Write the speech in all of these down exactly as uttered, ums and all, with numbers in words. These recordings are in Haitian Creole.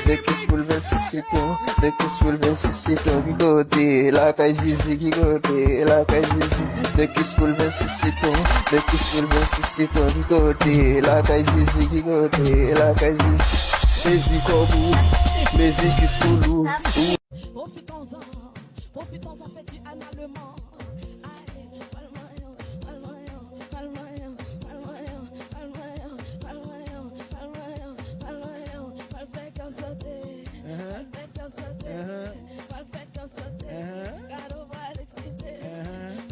Lekis pou l vennsis setan, lekis pou l vennsis setan, ki kote? Lakay Zizi, ki kote? Lakay Zizi. Lekis pou l vennsis setan, lekis pou l vennsis setan, ki kote? Lakay Zizi, ki kote? Lakay Zizi. Mezi kòb ou, mezi kis tou lou. Pwofitan-an, pwofitan-an, fè ti analeman. Ay, pral manyen, pral manyen, pral manyen, pral manyen, pral manyen, pral manyen, pral manyen, pral manyen, pral fè kè w sote, pral fè kè w sote, pral fè kè w sote. Gade w pral eksite.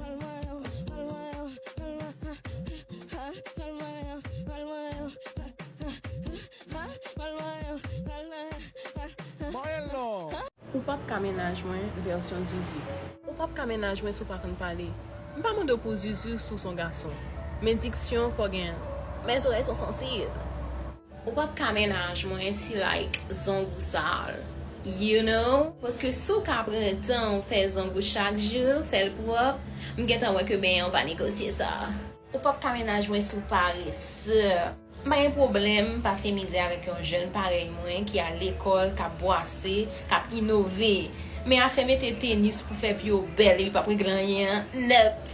Pral manyen, pral manyen, pral manyen, pral manyen, pral manyen, pral manyen, pral manyen. Manyen l non. Ou p ap ka mennaj mwen, vèsyon Zuzu. Ou p ap ka mennaj mwen si w pa konn pale. M pa mande w pou Zuzu si w se yon gason. Men diksyon fò w genyen. Men zòrèy son sansib. Ou p ap ka mennaj mwen si, like, zong ou sal. You know? Paske si w ka pran tan w fè zong ou chak jou, fè l pwòp, m gentan wè ke benyen w pa negosye sa. Ou p ap ka mennaj mwen si w parese. M pa gen pwoblèm pase mizè avèk yon jèn parèy mwen ki al lekòl, k ap bwase, k ap inove. Men afè mete tenis pou fè pye w bèl epi p ap regle anyen an, nèp.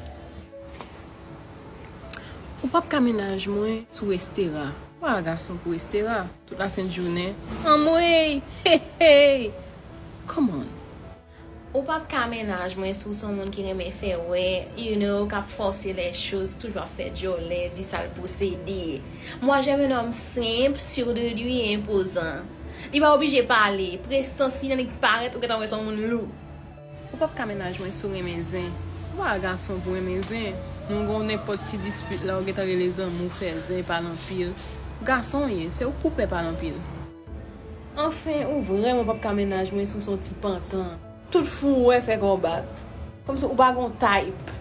Ou p ap ka mennaj mwen si w estera. Ou pa gason pou estera. Tout lasent jounen. Anmwey! Hey, hey! Come on. Ou p ap ka mennaj mwen si w se yon moun ki renmen fè wè, you know, k ap fòse les choses, toujou ap fè djòlè, di sa l posede. Moi, j'aime un homme simple, sûr de lui et imposant. Li pa oblije pale, prestans li nan li parèt, ou gentan wè se yon moun lou. Ou p ap ka mennaj mwen si w renmen zen. Ou pa gason pou renmen zen. Nou gon nenpòt ti dispit la, ou gentan rele zanmi w fè zen pale anpil. Gason w ye, se ou k pou pè pale anpil. Anfen, ou vrèman p ap ka mennaj mwen si w se yon ti pantan. Tout fou w wè fè kò w bat. Kòmsi ou pa gon type.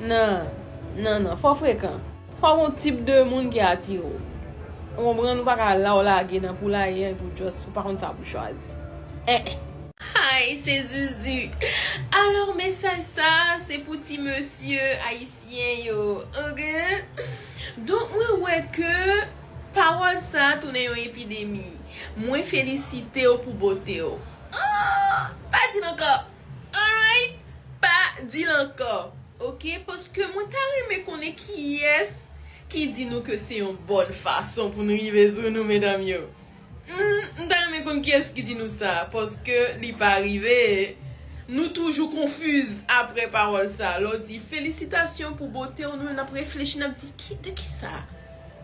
Nan, nan, nan, fò w frekan. Fò w gon tip de moun ki atire w. Ou konprann, ou pa ka la w lage nan poulaye an epi w just, ou pa konn sa pou w chwazi. Eh, eh. Hi, se Zuzu. Alò, mesaj sa, se pou ti mesye ayisyen yo, oke? Donk, mwen wè ke pawòl sa tounen yon epidemi. Mwen felisite w pou bote w. Ah, pa di l ankò. Alright? Pa di l ankò. Oke? Paske mwen ta renmen konnen kiyès ki di nou ke se yon bòn fason pou n rive sou nou, medam yo. Hmm, m ta renmen konn kiyès ki di nou sa, paske li pa rive. Nou toujou konfiz apre pawòl sa. Lè w di felisitasyon pou bote w, nou menm n ap reflechi, n ap di, "Ki, de ki sa?"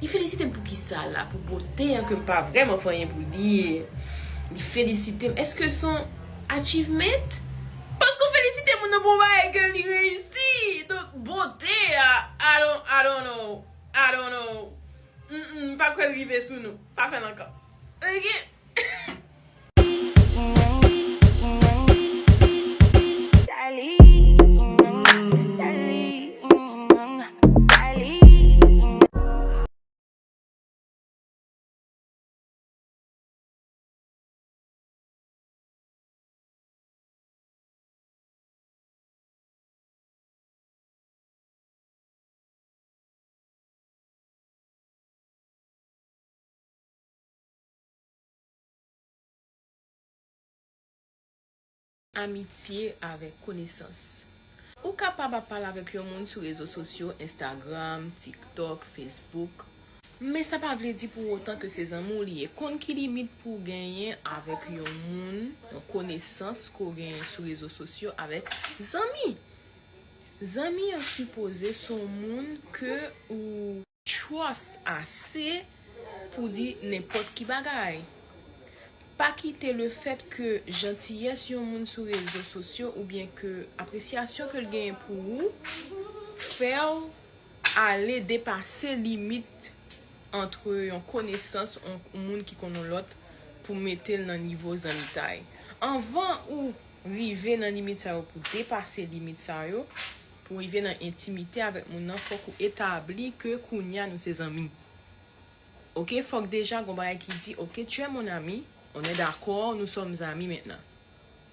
Li felisite m pou ki sa la? Pou bote an ke m pa vrèman fè anyen pou li. Li felisite m. Èske se yon achievement? Paske w felisite moun nan pou yon bagay ke li reyisi. Donk, bote a, I don't, I don't know. I don't know. Mm, mm, m pa kwè l rive sou nou. Pa fè l ankò. Ok? Amitye avèk konesans. Ou kapab ap pale avèk yon moun sou rezo sosyo, Instagram, TikTok, Facebook. Men sa pa vle di pou otan ke se zanmi w li ye. Konn ki limit pou w genyen avèk yon moun, yon konesans ke w genyen sou rezo sosyo avèk zanmi. Zanmi an sipoze se yon moun ke ou trust ase pou di nenpòt ki bagay. Pa kite lefèt ke jantiyès yon moun sou rezo sosyo oubyen ke apresyasyon ke l genyen pou ou fè w ale depase limit antre yon konesans, yon moun ki konn yon lòt, pou mete l nan nivo zanmitay. Anvan ou rive nan limit sa yo, pou depase limit sa yo, pou rive nan entimite avèk moun nan, fòk ou etabli ke kounye a nou se zanmi. Oke, fòk deja gon bagay ki di, oke, tu es mon ami, on est d'accord, nous sommes amis maintenant.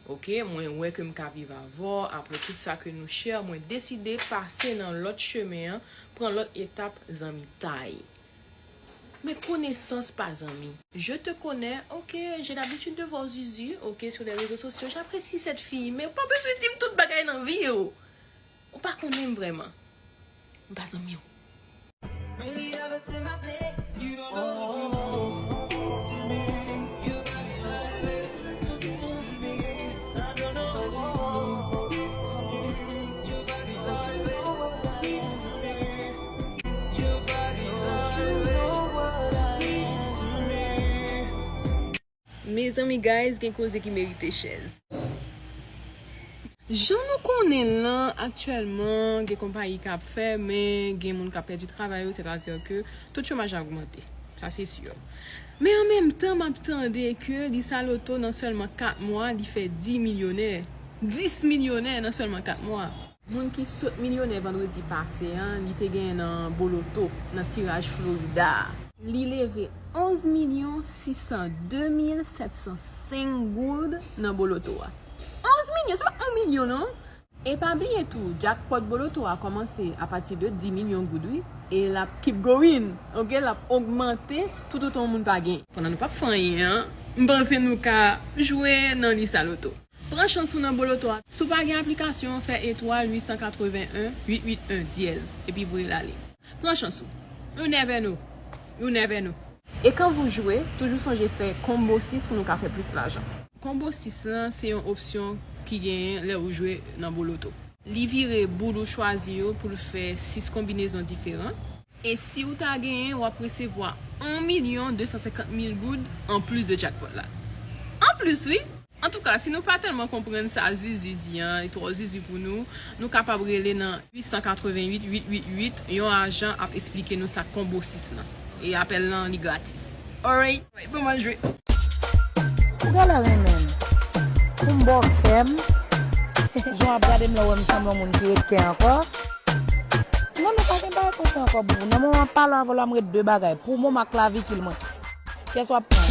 Oke, mwen wè ke m ka viv avè w, apre tout sa ke nou share, mwen deside pase nan lòt chemen an, pran lòt etap zanmitay. Mais connaissance pa zanmi. Je te connais, ok, j'ai l'habitude de voir Zuzu, ok, sur les réseaux sociaux, j'apprécie cette fille, men ou pa bezwen di m tout bagay nan vi w. Ou pa konnen m vrèman. M pa zanmi w. Mezanmi, guys, gen koze ki merite chèz. Jan nou konnen l lan, aktyèlman, gen konpayi k ap fèmen, gen moun k ap pèdi travay yo, sètadi ke to de chomaj la ogmante. Sa se si. Men an menm tan, m ap tande ke Lisa Loto nan sèlman kat mwa, li fè dis milyonè. Dis milyonè nan sèlman kat mwa. Moun ki sot milyonè vandredi pase an, li te genyen nan Boloto, nan tiraj Florida a. Li leve onz milyon sis san de mil sèt san senk goud nan Boloto a. Onz milyon, se pa yon milyon non. E pa bliye tou, jackpot Boloto a kòmanse apati de dis milyon goud, wi. E l ap keep going, ok? L ap ogmante toutotan yon moun pa genyen. Pandan nou p ap fè anyen an, m panse nou ka jwe nan Lisa Loto. Pran chans ou nan Boloto a. Si w pa gen aplikasyon, fè etwal uit san katreven en uit uit en dyèz, epi voye l ale. Pran chans ou. You never know. You never know. Et quand vous jouez, toujours songez faire combo sis pou nou ka fè plis lajan. Combo sis lan, se yon opsyon ki genyen lè ou jwe nan Boloto. Li vire boul ou chwazi yo pou l fè sis konbinezon diferan. E si ou ta genyen, w ap resevwa yon milyon de san senkant mil goud anplis de jackpot la. Anplis, wi! Antouka, si nou pa tèlman konprann sa Zuzu di an, li twò Zuzu pou nou, nou kapab rele nan uit san katreven uit uit uit uit, yon ajan ap esplike nou sa konbo sis lan. E apèl lan, li gratis. Alright, alright, bon, m al jwe. Ou genlè renmen m. Pou m ba w kè m. Jan w ap gade m la, w wè m sanble yon moun ki ret kè ankò. Non, non, pa gen bagay konsa ankò, boubou. Nan moman m ap pale avè w la, m ret de bagay. Poumon m ak klavikil mwen. Kiyès w ap pran?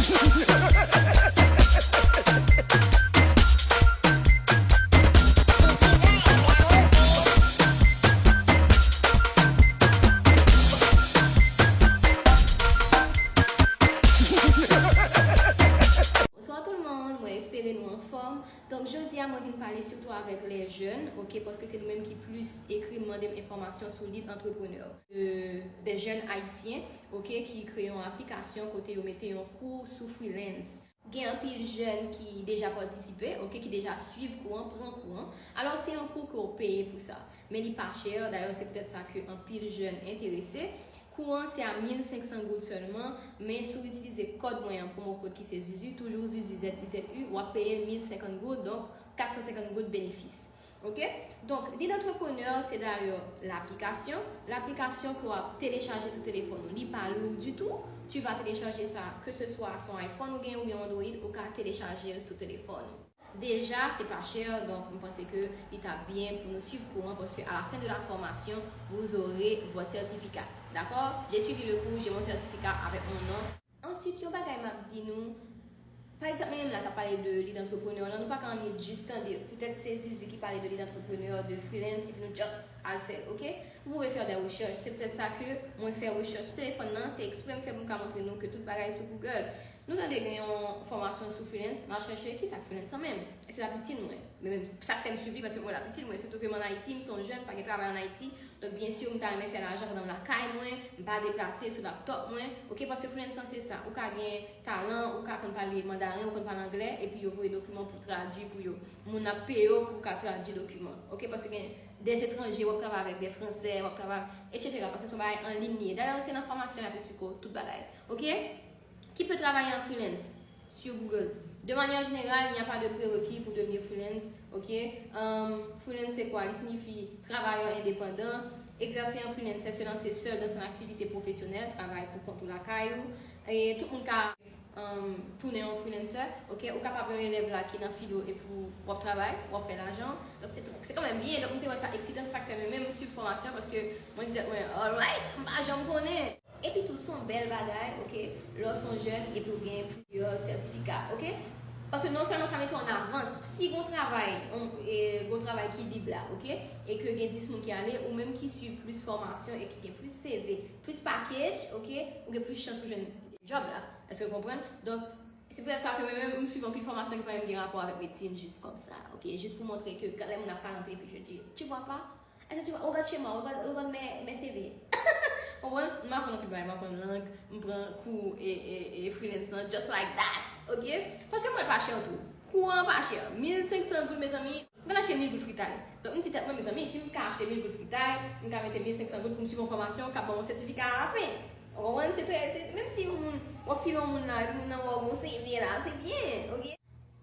Bonswa tout moun, mwen espere nou anfòm. Donk, jodi a, mwen vin pale sitou avèk lè jèn, ok, paske se nou menm ki plis ekri m, mande m enfòmasyon sou Lead Entrepreneur. Euh, des jeunes haïtiens, ok, ki kreye yon aplikasyon kote yo mete yon kou sou freelance. Gen anpil jèn ki deja patisipe, ok, ki deja swiv kou an, pran kou an. Alò, se yon kou ke w peye pou sa. Men li pa chè, dayè, se poutèt sa ke anpil jèn enterese. Kou an se a mil senk san goud sèlman, men si w itilize kòd mwen an, promo code ki se Zuzu, toujou Zuzu, Z U Z U, w ap peye l mil senkant goud, donk kat san senkant goud benefis. Ok? Donk, Lead Entrepreneur, se dayè laplikasyon. Laplikasyon ke w ap telechaje sou telefòn ou. Li pa lou ditou. Tu vas télécharger ça, ke se swa se yon iPhone ou gen oubyen Android, ou ka telechaje l sou telefòn ou. Deja, se pa chè, donk m panse ke li t ap byen pou nou swiv kou an, paske à la fin de la formation, vous aurez votre certificat. Dakò? J'ai suivi le cours, j'ai mon certificat avec mon nom. Answit, yon bagay m ap di nou, pa egzanp, mwen menm la k ap pale de Lead Entrepreneur lan, nou pa ka annik jis tande, poutèt se Zuzu ki pale de Lead Entrepreneur, de freelance, epi nou just al fè l, ok? Vous pouvez faire des recherches. Se poutèt sa ke mwen fè rechèch sou telefòn nan, se eksprè m fè pou m ka montre nou ke tout bagay sou Google. Nou tande gen yon fòmasyon sou freelance, n al chèche kisa k freelance lan menm. E se l ap itil mwen. Men menm sa k fè m swiv li, paske mwen l ap itil mwen, sitou ke m ann Ayiti, m se yon jèn, pa gen travay ann Ayiti. Donk, byen si, m ta renmen fè lajan pandan m lakay mwen, m pa deplase sou laptop mwen, ok, paske freelance lan se sa. Ou ka gen talan, ou ka konn pale mandaren, ou konn pale anglè, epi yo voye dokiman pou tradui pou yo. Moun ap peye w pou w ka tradui dokiman, ok, paske gen des étrangers, w ap travay avèk des Français, w ap travay, et cetera, paske se yon bagay an liy li ye. Dayè, se nan fòmasyon y ap esplike w tout bagay, ok? Qui peut travailler en freelance sur Google? De manière générale, il n'y a pas de prérequis pour devenir freelance, ok? Euh, freelance, c'est quoi? Il signifie travailleur indépendant. Exercer en freelance, c'est se lancer seul dans son activité professionnelle, travay pou kont ou lakay ou. E tout moun ka, euh, tounen yon freelancer, ok? Ou kapab yon elèv la ki nan filo epi w ap travay, w ap fè lajan. Donk, se, se kanmenm byen. Donk, m te wè sa eksitan, se sa k fè mwen menm m swiv fòmasyon, paske mwen di tèt mwen, alright, m pa janm konnen. Epi tou, se yon bèl bagay, ok, lè w se yon jèn epi w gen plizyè sètifika, ok? Paske non sèlman sa mete w an avans, si gon travay, on, e, gon travay ki lib la, oke, e ke gen dis moun ki ale, ou menm ki swiv plis fòmasyon e ki gen plis C V, plis package, oke, ou gen plis chans pou jwenn job la. Èske w konprann? Donk, se poutèt sa ke mwen menm, m swiv anpil fòmasyon ki pa menm gen rapò avèk medsin, jis kòmsa, oke, jis pou montre ke lè moun ap pale anpil, epi je dis, tu vois pas? Èske tu vois, regarde chez moi, regarde, regarde mes, mes C V. Konprann? M aprann anpil bagay, m aprann lang, m pran kou e, e, e freelance lan, just like that, oke? Paske mwen pa chè tou. Kou an pa chè. Mil senk san goud, mezanmi. M ka achte mil goud fritay. Donk, m di tèt mwen, mezanmi, si m ka achte mil goud fritay, m ka mete mil senk san goud pou m swiv yon fòmasyon k ap ban m yon sètifika alafen. Ou konprann? Se trè, se, menm si yon moun, w ap file yon moun la, epi moun nan wè w gon C V la, se byen, oke?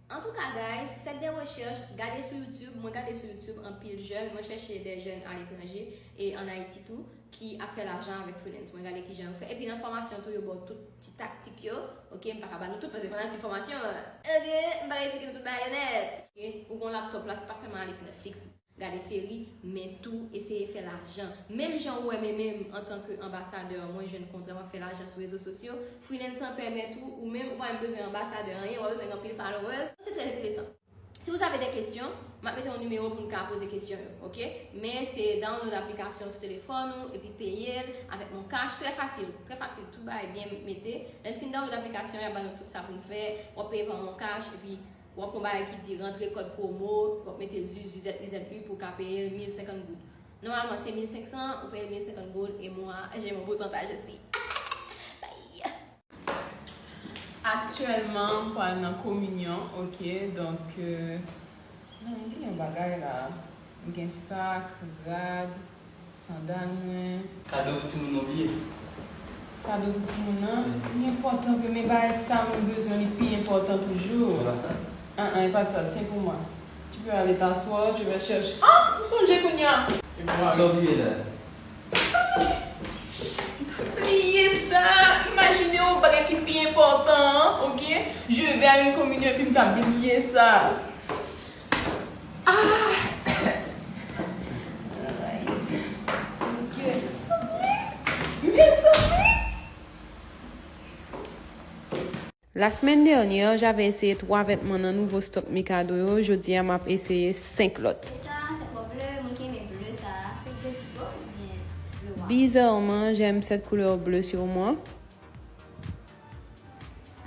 Antouka, guys, fèt de rechèch, gade sou YouTube, mwen gade sou YouTube anpil jèn, mwen chèche de jèn aletranje e ann Ayiti tou, ki ap fè lajan avèk freelance. Mwen gade kijan yo fè. Epi nan fòmasyon tou, yo ba w tout ti taktik yo. Oke, m pa ka ba nou tout, paske fò n al swiv fòmasyon an. Oke, m pa ka eksplike nou tout bagay yo nèt. Oke, ou gon laptop la, se pa sèlman ale sou Netflix, gade seri, men tou eseye fè lajan. Menm jan ou wè mwen menm, antanke anbasadè, mwen jwenn kontra, m ap fè lajan sou rezo sosyo. Freelance lan pèmèt ou, ou menm, ou pa menm bezwen anbasadè anyen, ou pa bezwen gen anpil followers. Se trè enteresan. Si vous avez des questions, m ap mete yon nimewo pou n ka poze kesyon yo, oke? Men se download aplikasyon sou telefòn ou, epi peye l avèk Mon Cash, trè fasil, trè fasil, tout bagay byen mete. Lè n fin download aplikasyon, y ap ba nou tout sa pou n fè, w ap peye pa Mon Cash, epi w ap gon bagay ki di rantre kòd pwomo, w ap mete zu, zu, zèt u, zèt u pou w ka peye l mil senkant goud. Nòmalman, se mil senk san, ou peye l mil senkant goud, e mwen, j'ai mon pourcentage aussi. Bye! Aktyèlman, m pral nan kominyon, oke, donk, euh, non, m gen yon bagay la. M gen sak, rad, sandal mwen. Kado pou timoun nan bliye. Kado pou timoun nan? Wi. Li enpòtan vre, men bagay sa mwen bezwen, li pi enpòtan toujou. Se pa sa? An, an, e pa sa, tiens pour moi. Tu peux aller t'asseoir, je vais chercher. Ah, m sonje kounye a. E vwala. Sa w bliye la? Bliye sa. Imajine yon bagay ki pi enpòtan an, oke? Je vais à une communion epi m ta bliye sa. Ah! Alright. Oke. Mezanmi! Mezanmi! La semaine dernière, j'avais essayé twa vètman nan nouvo stock Mikado yo. Jodi a, m ap eseye senk lòt. E sa, se twò ble, moun ki renmen ble sa, se ble ti bo oubyen ble wa? Bizarrement, j'aime cette couleur bleue sur moi.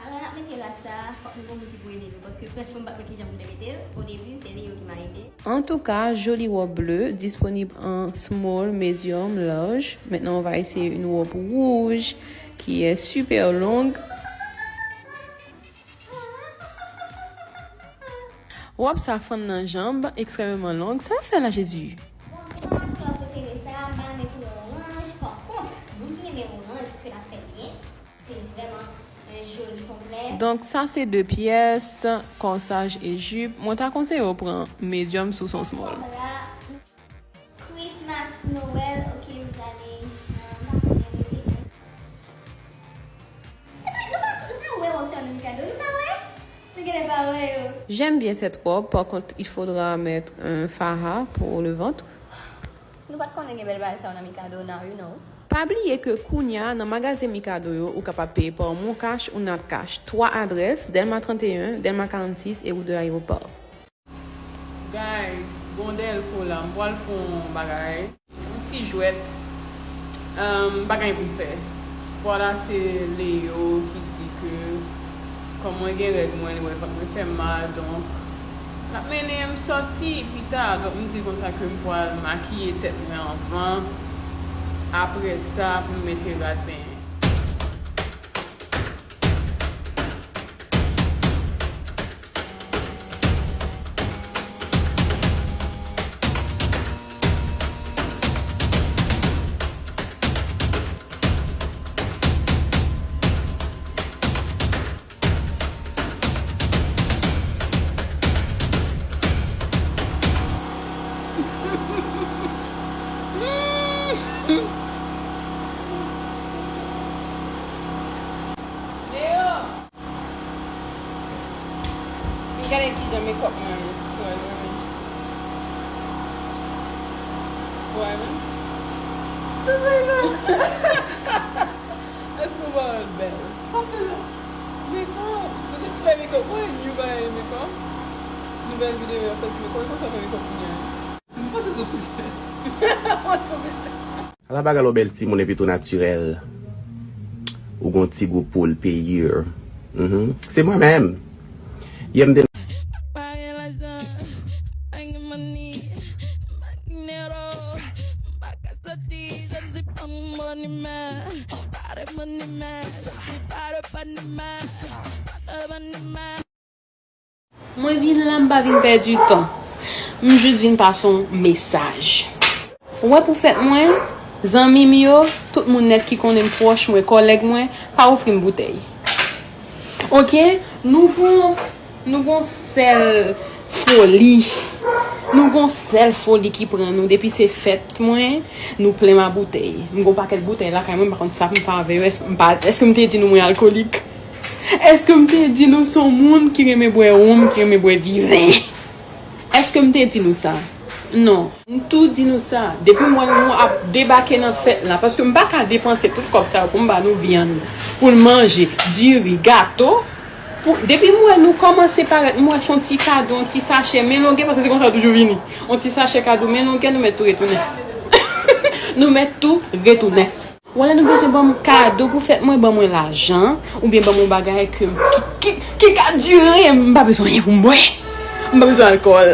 Alò, n ap mete rad sa, fòk nou gon moun ki pou ede nou, paske franchman, m pa t wè kijan pou m te mete l. Odebi, se li yo ki mal ede. Antouka, joli wòb ble, disponib an small, medium, large. Maintenant, on va essayer une robe rouge qui est super longue. Wòb sa fann nan janm, ekstrèmeman long. Sa fè la, Jezi? Bon, pou mwen, koulè prefere sa, m pa renmen koulè oranj. Pa kont, moun ki renmen oranj, ke l ap fè byen. Se vrèman yon joli konplè. Donk, sa se de pyès, kòsaj e jip. Mwen ta konseye w pran medium si w se yon small. Kòm la, Christmas, Noël, ok, m prale, euh, m pa konnen rele. Mezanmi, nou pa, nou pa wè wòb sa nan Mikado, nou pa wè? Nou genlè pa wè yo. J'aime bien cette robe, par contre, il faudra mettre un faja pour le ventre. Nou pa t konnen gen bèl bagay sa yo nan Mikado, now you know. Pa bliye ke kounya, nan magazen Mikado yo, ou kapab peye pa Mon Cash ou Nat Cash. Twa adrès, Dèlma trannteyen, Dèlma karannsis e wout de L'aéroport. Guys, bon, dèyè l kou la, m pral fè yon bagay, yon ti jwèt. Ahn, m pa gen anyen pou m fè. Vwala, se Leo ki di ke, kòm mwen gen règ mwen, li wè vant mwen fè m mal, donk, l ap mennen m sòti pita. Donk, m di konsa ke m pral makiye tèt mwen anvan. Apre sa, pou m mete rad benyen. Leo! Vin gade kijan makeup mwen ye. Sou wè l renmen. Ou renmen? Sa se la. Èske w pa wè l bèl? Sa fè la. Makeup. Ou te fè makeup. Mwen, you pa renmen. Bèl videyo ap fè sou mwen, kòman konsa fè mekòp kounye a? M panse sou filtè. Ala bagay lè w bèl timoun epi tou natirèl. Ou gon ti gou poul peyi. Mhm. Se mwen menm. Yè m te Mwen vin la, m pa vin pèdi tan. M jis vin pase yon mesaj. Ou wè pou fèt mwen, zanmi m yo, tout moun nèt ki konnen m pwòch mwen, kòlèg mwen, pa ofri m boutèy. Oke, nou gon, nou gon sèl foli. Nou gon sèl foli ki pran nou. Depi se fèt mwen, nou plen ma boutèy. M gon pakèt boutèy lakay mwen, m pa konn sa pou m fè avè yo. Èske m pa, èske m te di nou mwen alkolik? Èske m te di nou se yon moun ki renmen bwè wonm, ki renmen bwè diven? Èske m te di nou sa? Non. M tou di nou sa. Depi m wè nou ap debake nan fèt la, paske m pa ka depanse tout kòb sa yo pou m ba nou vyann, pou n manje, diri, gato. Pou, depi m wè nou kòmanse parèt, m wè se yon ti kado, yon ti sachè, men longe, paske se konsa yo toujou vini. Yon ti sachè kado, men longe, nou mèt tou retounen. Nou mèt tou retounen. Wè lè nou bezwen ban m kado pou fèt mwen, ban mwen lajan, oubyen ban m yon bagay ke m, ki, ki, ki ka dire, m pa bezwen anyen pou m bwè. M pa bezwen alkòl.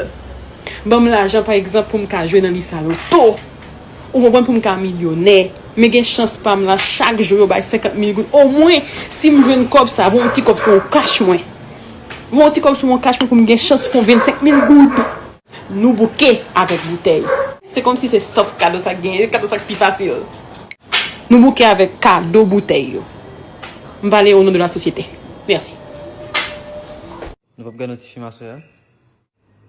Ban m lajan, pa egzanp, pou m ka jwe nan Lisa Loto. Ou konprann, pou m ka milyonè. Men gen chans pa m la, chak jou yo bay senkant mil goud. Omwen, si m jwenn kòb sa, voye yon ti kòb sou yon kach mwen. Voye yon ti kòb sou yon kach mwen pou m gen chans fè yon vennsenk mil goud. Nou bouke avèk boutèy. Se kòmsi se sèl kado sa k genyen, kado sa k pi fasil. Nou bouke avèk kado boutèy yo. M pale au nom de la société. Mèsi. Nou p ap gade yon ti fim aswè a?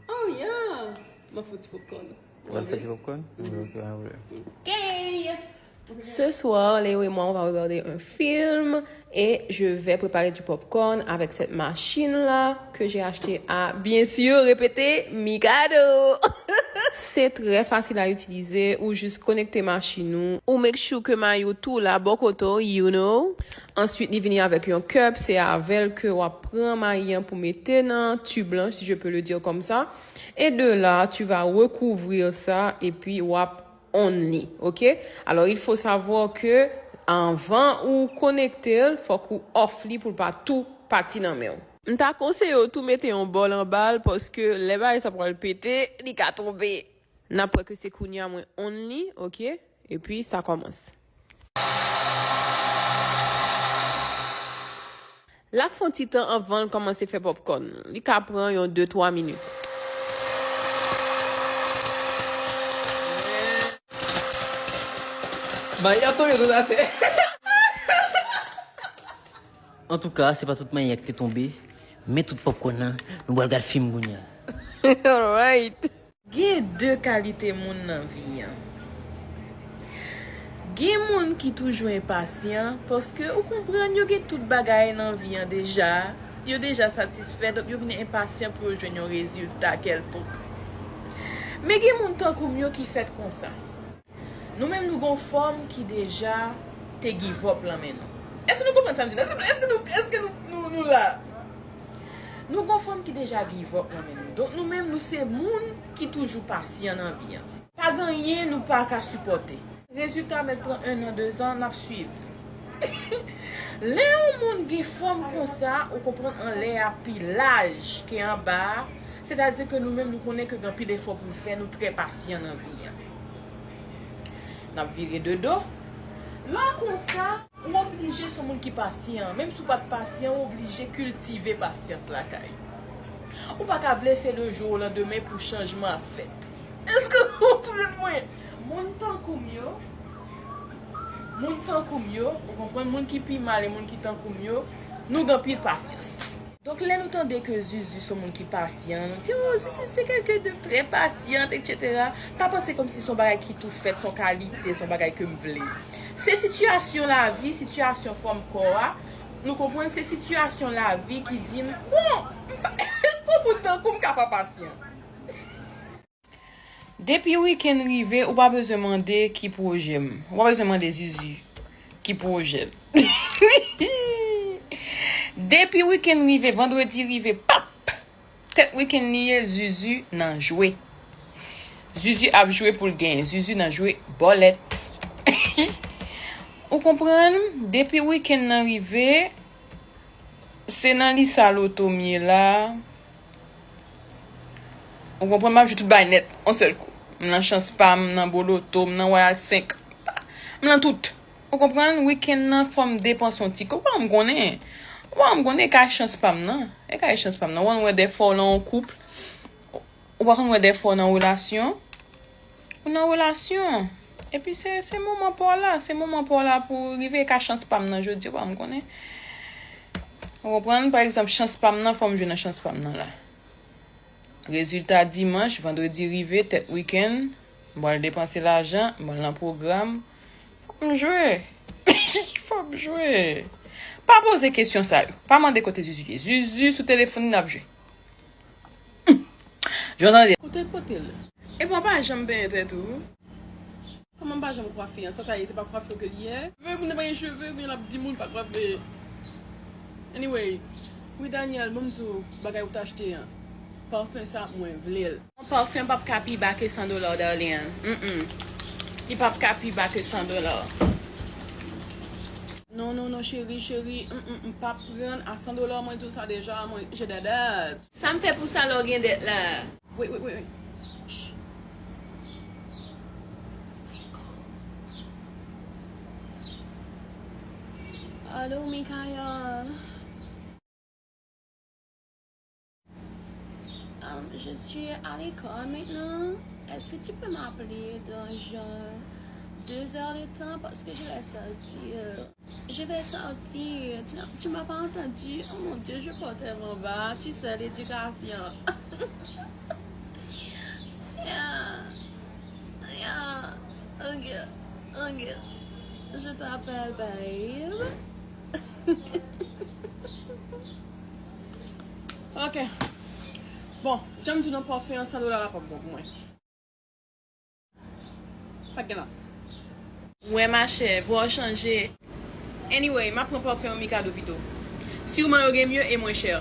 Oh yeah! M ap fè ti popcorn. Ou pral fè ti popcorn? Ok, pa pwoblèm. Gay! Ce soir, Léo et moi, on va regarder un film et je vais préparer du popcorn avec cette machine-là que j'ai acheté à, bien sûr, répétez, Mikado. C'est très facile à utiliser ou juste connecter machine ou, ou make sure que mayo tou la bò kote w, you know. Ensuite, li vini avec un cup, c'est avec que w ap pran mayi an pou mete nan tube lan, si je peux le dire comme ça. Et de là, tu vas recouvrir ça et puis w ap on li, ok? Alors, il faut savoir que avant ou connecter, fok ou off li pou l pa tou pati nan men w. M ta konseye w tou mete yon bòl anba l, paske lè bagay sa pral pete, li ka tonbe. N ap wè ke se kounye a mwen on li, ok? Epi sa kòmanse. L ap fè yon ti tan anvan l kòmanse fè popcorn. Li ka pran yon de twa minit. Mayi an tonbe tout atè. Antouka, se pa tout mayi an ki te tonbe, men tout popcorn nan, nou pral gad fim kounye a. Alright. Gen de kalite moun nan vi an. Gen moun ki toujou enpasyan, paske ou konprann yo gen tout bagay nan vi an deja, yo deja satisfè, donk yo vin enpasyan pou yo jwenn yon rezilta kèlkonk. Men gen moun tankou m yo ki fèt konsa. Nou menm nou gon fòm ki deja te give up lan men nou. Èske nou konprann sa m di la? Èske nou, èske nou, èske nou, nou, nou la? Nou gon fòm ki deja give up lan men nou. Donk nou menm nou se moun ki toujou pasyan nan vi an. Pa gen anyen nou pa ka sipòte. Rezilta mèt pran en an, de zan, n ap swiv. Lè yon moun gen fòm konsa, ou konprann anlè a pi laj ke anba a, sètadi ke nou menm nou konnen ke gen anpil efò pou n fè, nou trè pasyan nan vi an. N ap vire de do. Lè w konsa, ou oblije se yon moun ki pasyan. Menm si w pa t pasyan, ou oblije kiltive pasyans lakay ou. Ou pa ka vle se le jour au lendemain pou chanjman ap fèt. Èske w konprann mwen? Moun tankou m yo, moun tankou m yo, ou konprann, moun ki pi mal e moun ki tankou m yo, nou gen anpil pasyans. Donk, lè nou tande ke Zuzu se yon moun ki pasyan, nou di, oh, Zuzu se quelqu'un de très patient, et cetera. Pa panse kòmsi se yon bagay ki tou fèt, se yon kalite, se yon bagay ke m vle. Se sitiyasyon lavi, sitiyasyon fòm kò a, nou konprann, se sitiyasyon lavi ki di m, bon, m pa, èske yon moun tankou m ka pa pasyan? Depi wikenn rive, ou pa bezwen mande ki pwojè m. Ou pa bezwen mande Zuzu ki pwojè l. Depi wikenn rive, vandredi rive, pap! Tèt wikenn li ye, Zuzu nan jwe. Zuzu ap jwe pou l genyen. Zuzu nan jwe bòlèt. Ou konprann? Depi wikenn nan rive, se nan lisa loto m ye la. Ou konprann? M ap jwe tout bagay nèt, yon sèl kou. M nan chans pa m, m nan boloto, m nan wayal senk. M nan tout. Ou konprann? Wikenn nan, fò m depanse yon ti kòb. Ou pa m konnen. Ou pa m konnen, e ka chans pa m nan. E ka chans pa m nan. Ou konn wè dèfwa w nan yon koup. Ou pa konn wè dèfwa w nan relasyon. Ou nan relasyon. Epi se, se moman pa w la. Se moman pa w la pou rive. E ka chans pa m nan jodi, ou pa m konnen. Ou konprann? Pa egzanp, chans pa m nan, fò m jwe nan chans pa m nan la. Rezilta dimanch, vandredi rive, tèt wikenn, m pral depanse lajan, m pral nan pwogram. Fò m jwe. Fò m jwe. Pa poze kesyon sa yo. Pa mande kote Zuzu ye. Zuzu sou telefòn li, l ap jwe. Jan tande. Kote l pote l? Epi w pa janm benyen tèt ou. Kòman m pa janm kwafe an? Sa, sa ye, se pa kwafe ke li ye? Cheve, moun nan pa gen cheve, men l ap di moun pa kwafe. Anyway, wi Daniel, ban m di w bagay ou t achte an. Pafen sa, mwen vle l. Yon pafen p ap ka pi ba ke san dola, darling. Mm-mm. Li p ap ka pi ba ke san dola. Non, non, non, cheri, cheri, mm, mm, m p ap pran a san dola, mwen di w sa deja, mwen, je dèdèt. Sa m fè pou sa lè w gen dèt la? Wait, wait, wait, wait. Shh. Allô, Michael. Euh, je suis à l'école maintenant. Est-ce que tu peux m'appeler dans genre deux heures de temps parce que je vais sortir? Je vais sortir. Tu n'as, tu m'as pas entendu? Oh mon Dieu, je porte mon bas. Tu sais, l'éducation. Yeah. Yeah. Ok. Ok. Je t'appelle, babe. Ok. Bon, jan m di w nan pafen an, san dola la p ap bon pou mwen. Sa k gen la? Wè machè, vwa w chanje. Anyway, m ap pran pafen an Mikado pito. Siman yo gen mye e mwen chè.